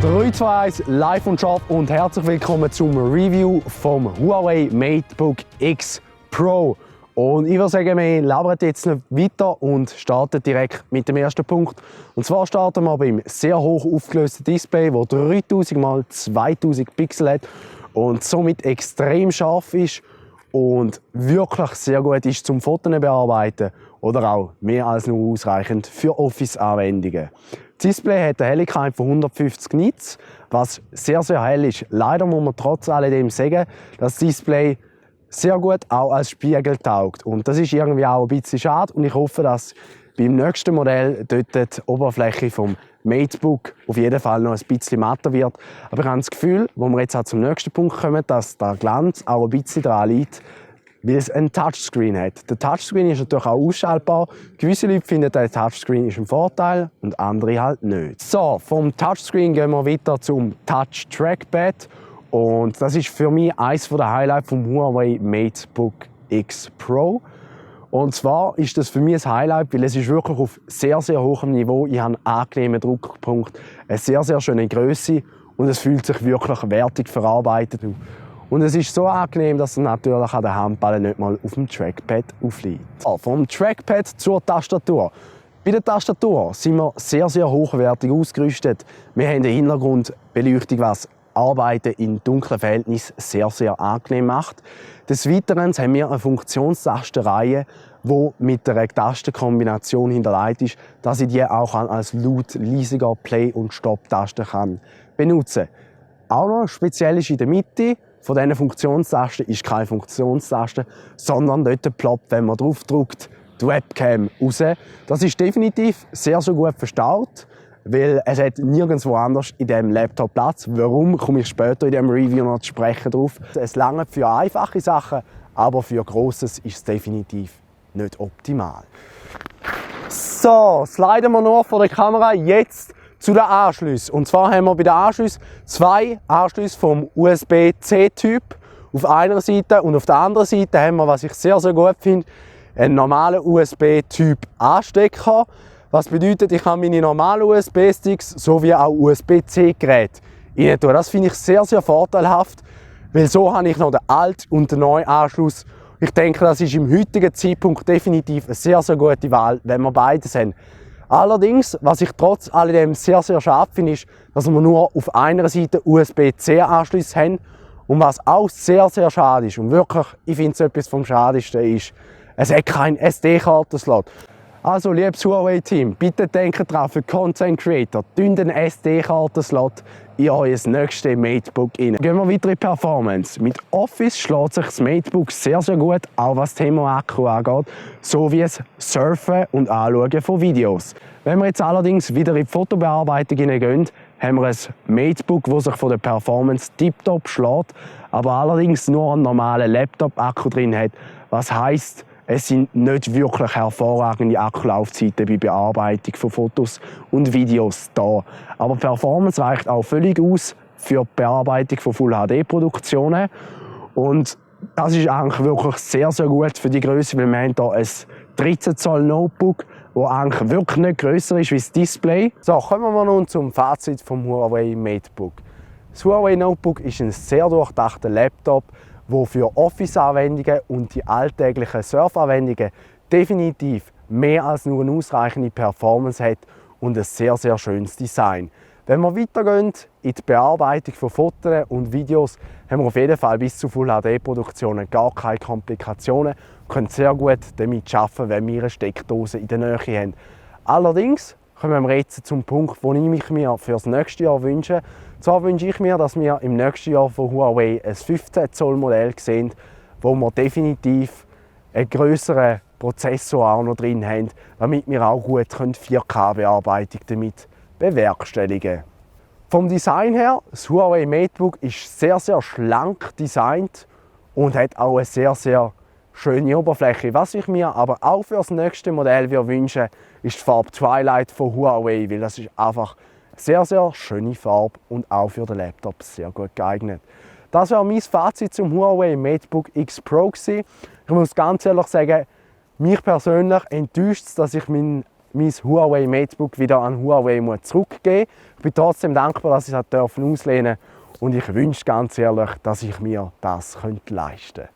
So, 3, 2, 1, live und scharf und herzlich willkommen zum Review vom Huawei MateBook X Pro. Und ich würde sagen, wir labern jetzt nicht weiter und starten direkt mit dem ersten Punkt. Und zwar starten wir beim sehr hoch aufgelösten Display, das 3000 x 2000 Pixel hat und somit extrem scharf ist und wirklich sehr gut ist zum Fotos bearbeiten oder auch mehr als nur ausreichend für Office-Anwendungen. Das Display hat eine Helligkeit von 150 Nits, was sehr hell ist. Leider muss man trotz alledem sagen, dass das Display sehr gut auch als Spiegel taugt. Und das ist irgendwie auch ein bisschen schade und ich hoffe, dass beim nächsten Modell dort die Oberfläche vom MateBook auf jeden Fall noch ein bisschen matter wird. Aber ich habe das Gefühl, wo wir jetzt auch zum nächsten Punkt kommen, dass der Glanz auch ein bisschen daran liegt, weil es einen Touchscreen hat. Der Touchscreen ist natürlich auch ausschaltbar. Gewisse Leute finden, der Touchscreen ist ein Vorteil und andere halt nicht. So, vom Touchscreen gehen wir weiter zum Touch Trackpad. Und das ist für mich eines der Highlights vom Huawei MateBook X Pro. Und zwar ist das für mich ein Highlight, weil es ist wirklich auf sehr hohem Niveau. Ich habe einen angenehmen Druckpunkt, eine sehr schöne Größe und es fühlt sich wirklich wertig verarbeitet. Und es ist so angenehm, dass es natürlich an der Handballen nicht mal auf dem Trackpad aufliegt. So, vom Trackpad zur Tastatur. Bei der Tastatur sind wir sehr hochwertig ausgerüstet. Wir haben eine Hintergrundbeleuchtung, was Arbeiten in dunklen Verhältnissen sehr angenehm macht. Des Weiteren haben wir eine Funktionstastenreihe, die mit einer Tastenkombination hinterlegt ist, dass ich die auch als laut, leisiger Play- und Stop-Taste benutzen kann. Auch noch speziell ist in der Mitte von diesen Funktionstasten ist keine Funktionstaste, sondern dort ploppt, wenn man drauf drückt, die Webcam raus. Das ist definitiv sehr gut verstaut, weil es hat nirgendwo anders in diesem Laptop Platz. Warum, komme ich später in diesem Review noch zu sprechen drauf. Es langt für einfache Sachen, aber für Grosses ist es definitiv nicht optimal. So, sliden wir noch vor der Kamera jetzt zu den Anschlüssen. Und zwar haben wir bei den Anschlüssen zwei Anschlüsse vom USB-C-Typ auf einer Seite und auf der anderen Seite haben wir, was ich sehr gut finde, einen normalen USB-Typ-Anstecker. Was bedeutet, ich kann meine normalen USB-Sticks sowie auch USB-C-Geräte rein tun. Das finde ich sehr vorteilhaft, weil so habe ich noch den alten und den neuen Anschluss. Ich denke, das ist im heutigen Zeitpunkt definitiv eine sehr gute Wahl, wenn wir beides haben. Allerdings, was ich trotz alledem sehr schade finde, ist, dass wir nur auf einer Seite USB-C-Anschlüsse haben. Und was auch sehr schade ist, und wirklich, ich finde es etwas vom Schadesten, ist, es hat keinen SD-Kartenslot. Also, liebes Huawei-Team, bitte denkt dran, für Content Creator, tun den SD-Kartenslot in euer nächstes MateBook rein. Gehen wir weiter in Performance. Mit Office schlägt sich das MateBook sehr gut, auch was das Thema Akku angeht, sowie das Surfen und Anschauen von Videos. Wenn wir jetzt allerdings wieder in die Fotobearbeitung hineingehen, haben wir ein MateBook, das sich von der Performance tiptop schlägt, aber allerdings nur einen normalen Laptop-Akku drin hat, was heisst, es sind nicht wirklich hervorragende Akkulaufzeiten bei Bearbeitung von Fotos und Videos da. Aber Performance reicht auch völlig aus für die Bearbeitung von Full-HD-Produktionen. Und das ist eigentlich wirklich sehr gut für die Größe, weil wir haben hier ein 13 Zoll Notebook, das eigentlich wirklich nicht grösser ist als das Display. So, kommen wir nun zum Fazit vom Huawei MateBook. Das Huawei Notebook ist ein sehr durchdachter Laptop, der für Office-Anwendungen und die alltäglichen Surf-Anwendungen definitiv mehr als nur eine ausreichende Performance hat und ein sehr schönes Design. Wenn wir weitergehen in die Bearbeitung von Fotos und Videos, haben wir auf jeden Fall bis zu Full-HD-Produktionen gar keine Komplikationen und können sehr gut damit arbeiten, wenn wir eine Steckdose in der Nähe haben. Allerdings kommen wir jetzt zum Punkt, den ich mir für das nächste Jahr wünsche. Zwar wünsche ich mir, dass wir im nächsten Jahr von Huawei ein 15 Zoll Modell sehen, wo wir definitiv einen grösseren Prozessor auch noch drin haben, damit wir auch gut 4K-Bearbeitung damit bewerkstelligen können. Vom Design her, das Huawei MateBook ist sehr schlank designt und hat auch eine sehr schöne Oberfläche. Was ich mir aber auch für das nächste Modell wünsche, ist die Farbe Twilight von Huawei, weil das ist einfach sehr schöne Farbe und auch für den Laptop sehr gut geeignet. Das war mein Fazit zum Huawei MateBook X Pro. Ich muss ganz ehrlich sagen, mich persönlich enttäuscht es, dass ich meinen mein Huawei MateBook wieder an Huawei zurückgeben muss. Ich bin trotzdem dankbar, dass ich es auslehnen durfte und ich wünsche ganz ehrlich, dass ich mir das leisten könnte.